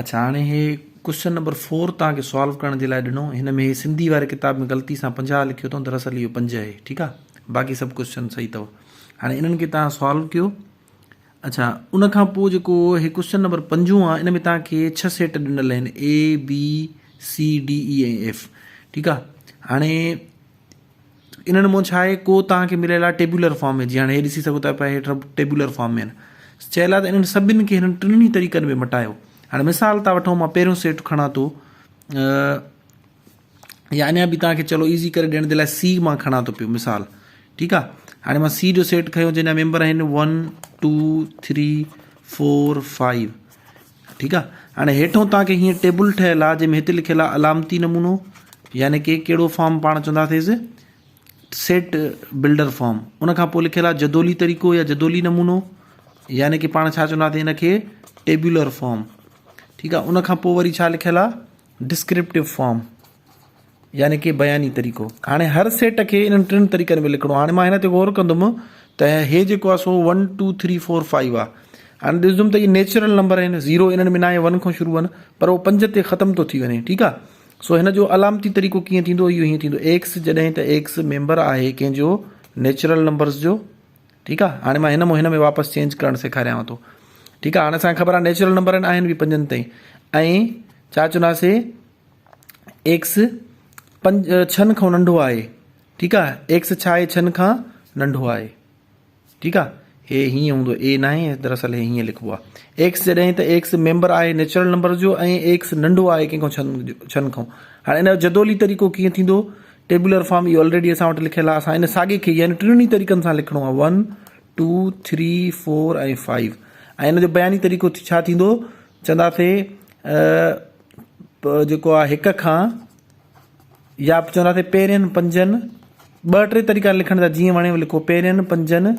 اڇا هاڻي هي question number four توهان کي سالو ڪرڻ جي لاء ڏنو هن ۾ هي سنڌي واري ڪتاب ۾ غلطي سان 50 لکيو اٿئون دراصل اهو 5 آهي ٺيڪ آهي باقي سڀ ڪوشچن صحيح اٿو هاڻي انهن کي توهان سالو ڪيو اڇا ان کان پوء جيڪو هي ڪوشچن نمبر پنجون آهي ان ۾ توهان کي 6 سيٽ ڏنل آهن اي بي سي ڊي اي ۽ ايف ٺيڪ آهي هاڻي انهن مان ڇا آهي ڪو توهان کي مليل آهي ٽيبولر فارم ۾ جيئن هاڻي هي ڏسي سگهو ٿا پيا هيٺ ٽيبولر فارم ۾ آهن چيل آهي ته انهن سڀني کي هنن ٽنهي طريقن ۾ مٽايو هاڻي مثال ٿا وٺون مان پهريون سيٽ کڻان ٿو يا اڃا به توهان کي چلو ايزي ڪري ڏيڻ جي لاء سي مان کڻان ٿو پيو مثال ٺيڪ آهي هاڻي مان سي جو سيٽ کنيو جنهن جا ميمبر آهن 1 2 3 4 5 ٺيڪ آ هاڻي هيٺون توهان کي هيئن ٽيبل ٺهيل آ جنهن ۾ هتي لکيل آ علامتي نمونو يعني ڪي ڪهڙو فارم پاڻ چونداسيس سيٽ بلڊر فارم ان کان پوء لکيل آ جدولي طريقو يا جدولي نمونو يعني ڪي پاڻ ڇا چونداسين ان کي ٽيبولر فارم ٺيڪ آ ان کان پوء وري ڇا لکيل آ ڊسڪرپٽو فارم يعني ڪي بياني طريقو. هاڻي هر سيٽ کي انهن ٽن طريقن ۾ لکڻو آهي. هاڻي مان هن تي غور ڪندم ته هي جيڪو آهي سو 1 2 3 4 5 آهي. هاڻي ڏسندم ته اهي نيچرل نمبر آهن زيرو انهن ۾ ناهي 1 کان شروع آهن پر اهو 5 تي ختم ٿو ٿي وڃي ٺيڪ آهي. سو هن جو علامتي طريقو ڪيئن ٿيندو اهو هيئن ٿيندو ايڪس جڏهن ته ايڪس ميمبر آهي ڪنهن جو نيچرل نمبرز جو ٺيڪ آهي هاڻي مان هن مون هن ۾ واپس چينج ڪرڻ سيکاريانو ٿو ٺيڪ آهي هاڻي اسان کي خبر آهي نيچرل نمبر آهن آهن به پنجن تائين ۽ ڇا چونداسي ايڪس پنج ڇهن کان ننڍو آهي ٺيڪ آ ايڪس ڇا آهي ڇهن کان ننڍو آهي ٺيڪ آ هي هيئن هوندو اي ناهي دراصل هي هيئن لکبو آ ايڪس جڏهن ته ايڪس ميمبر آهي نيچرل نمبر جو ۽ ايڪس ننڍو آهي ڪنهن کان ڇهن کان هاڻي ان جو جدولي طريقو ڪيئن ٿيندو ٽيبولر فارم اهو آلريڊي اسان وٽ لکيل آ اسان ان ساڳي کي يعني ٽنهي طريقن سان لکڻو آ 1 2 3 4 ۽ 5 ۽ ان جو بياني طريقو ڇا ٿيندو چونداسي جيڪو آهي هڪ کان يا چونداسين پهرين پنجن ٻه ٽي طريقا لکڻ جا جيئن وڻيو لکو پهرين پنجن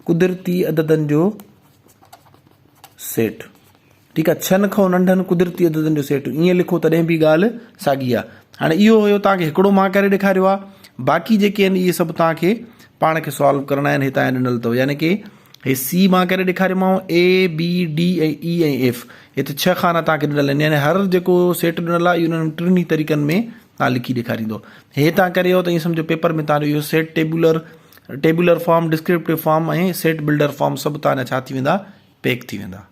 قدرتي عددن جو سيٽ ٺيڪ آهي ڇهن کان ننڍن قدرتي عددن جو سيٽ ائين لکو تڏهن به ڳالهه ساڳي آهي هاڻي اهو هيو توهان کي هڪڙو مان ڪري ڏيکاريو آهي باقي جيڪي آهن اهي سڀ توهان کي پاڻ کي سالو ڪرڻا آهن هتان ڏنل اٿو يعني ڪي هي سي مان ڪري ڏيکاريومانو اي بي ڊي ۽ اي ۽ ايف هتي ڇهه خانا توهان کي ڏنل آهن يعني هر جيڪو سيٽ ڏنل آهي انهن ٽنهي طريقن ۾ توهان لکي ڏيکاريندو هي توهان ڪريو ته ائين سمجهو پيپر ۾ توهان جو اهو set tabular tabular form descriptive form ۽ set builder form سڀ توهان جا ڇا ٿي ويندا پيڪ ٿي ويندا.